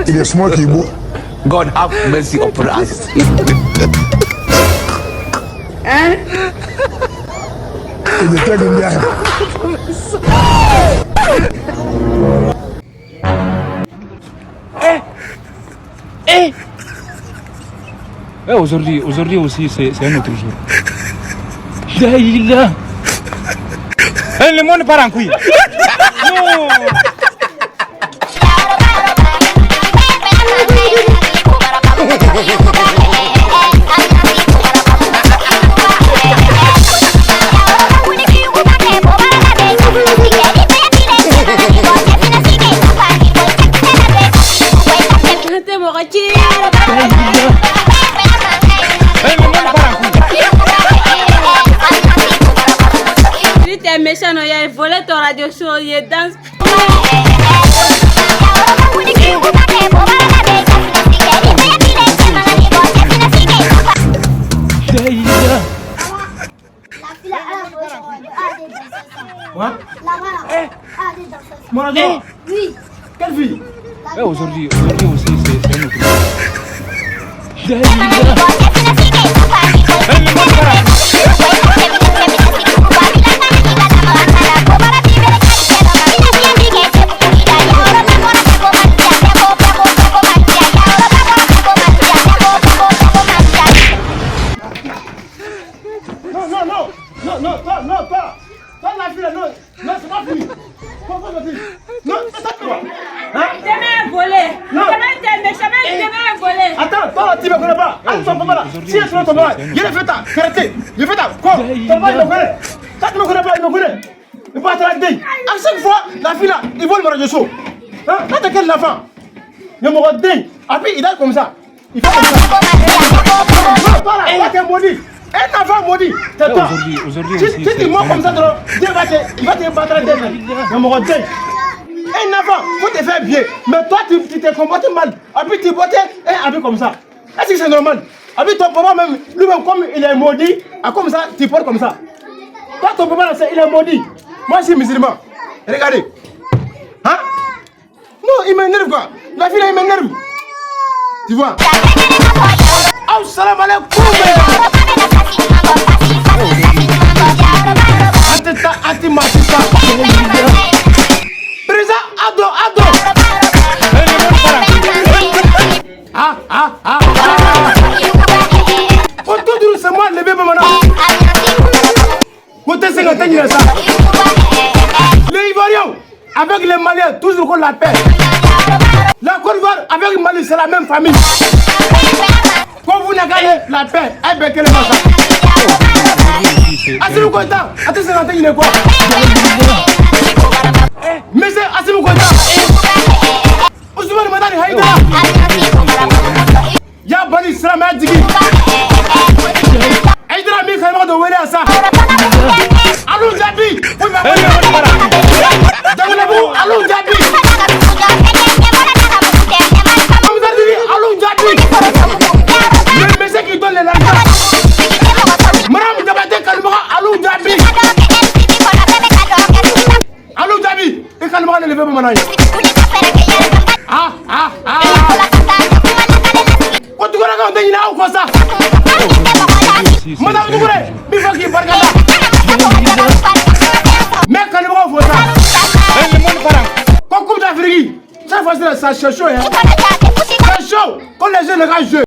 Il est smart, Igbo. God have mercy upon us. Hein? Il était lumière. Eh, aujourd'hui aussi, c'est un autre jour. La ilaha. Eh, le monde part en couille. Non. Tɛ mɔgɔ ci. La ilaha. Eh, le monde part en couille. Si t'es méchant, non, il a volé ton radio show, il danse. La ilaha. Quoi? Mon radio. Oui. Quelle fille? Eh, aujourd'hui aussi, c'est un autre jour. La ilaha. Eh, le monde part en couille. Non, non, non. Non, non, toi, non, toi. Toi, la fille, là, non. Non, c'est pas fini. Pourquoi c'est fini? Non, c'est ça quoi? Hein? Demain, volé. Non. Demain, t'es méchant, demain, volé. Attends, toi, là, tu me connais pas. Attends, ton papa là. Si je te ton papa, il a fait ta karaté. Il fait ta quoi? Ton papa, il me connaît. Toi, tu me connais pas, il me connaît. Il peut te. À chaque fois, la fille là, il vole mon radio show. Hein? Toi, t'es quel enfant? Le mot dingue. Après, il danse comme ça. Il fait comme ça. Non, toi là, toi, t'es maudit. Un enfant maudit, c'est Eh, toi. aujourd'hui Si, aussi, si tu c'est mords un comme ça, autre Dieu va te, il va te battre la tête. Le mot dingue. Un enfant, faut te faire bien. Mais toi, tu t'es comporté mal. Après, tu portais un habit comme ça. Est-ce que c'est normal? Après, ton papa même, lui-même, comme il est maudit, ah, comme ça, tu portes comme ça. Toi, ton papa, là, il est maudit. Moi, je suis musulman. Regardez. Hein? Non, il m'énerve quoi. La fille, là, il m'énerve. Tu vois? Salam alaikum. Ateta, ati matita. Président, ado, ado. Eh, le monde part en couille. Ah, ah, ah, ah. Faut toujours, c'est moi le bébé maintenant. Côté 51 ça. Les Ivoiriens, avec les Maliens, toujours qu'on la paix. La Côte d'Ivoire, avec le Mali, c'est la même famille. Quand vous n'avez la paix, eh ben, quel est ça? Aujourd'hui aussi, c'est un Assimi autre jour. Goïta, attends, 51 quoi? Monsieur Assimi Goïta, Ousmane Madani Haïdara, Ya Bani Silamɛya jigi. Haïdara min kanubaga dɔ wele yan sa. Alou Diaby, foyi ma Eh, le monde part en couille. Danganabugu, Alou Diaby. Commissaire Didi, Alou Diaby. Le monsieur qui donne l'argent. Madame Diabaté kanubaga, Alou Diaby. Alou Diaby, i kanubaga ne levé bamanan ye. Ah, ah, ah. Ko Tukurakaw tɛ ɲinɛ aw kɔ sa. Aujourd'hui aussi, c'est Madame un autre Doucouré, jour. n b'i fɔ k'i barika da. N bɛ kanubagaw fo sa. Eh, le monde part en couille. Ko Coupe d'Afrique, cette fois-ci là, ça c'est chaud, hein. C'est chaud. Quand les jeunes, les gars jouent.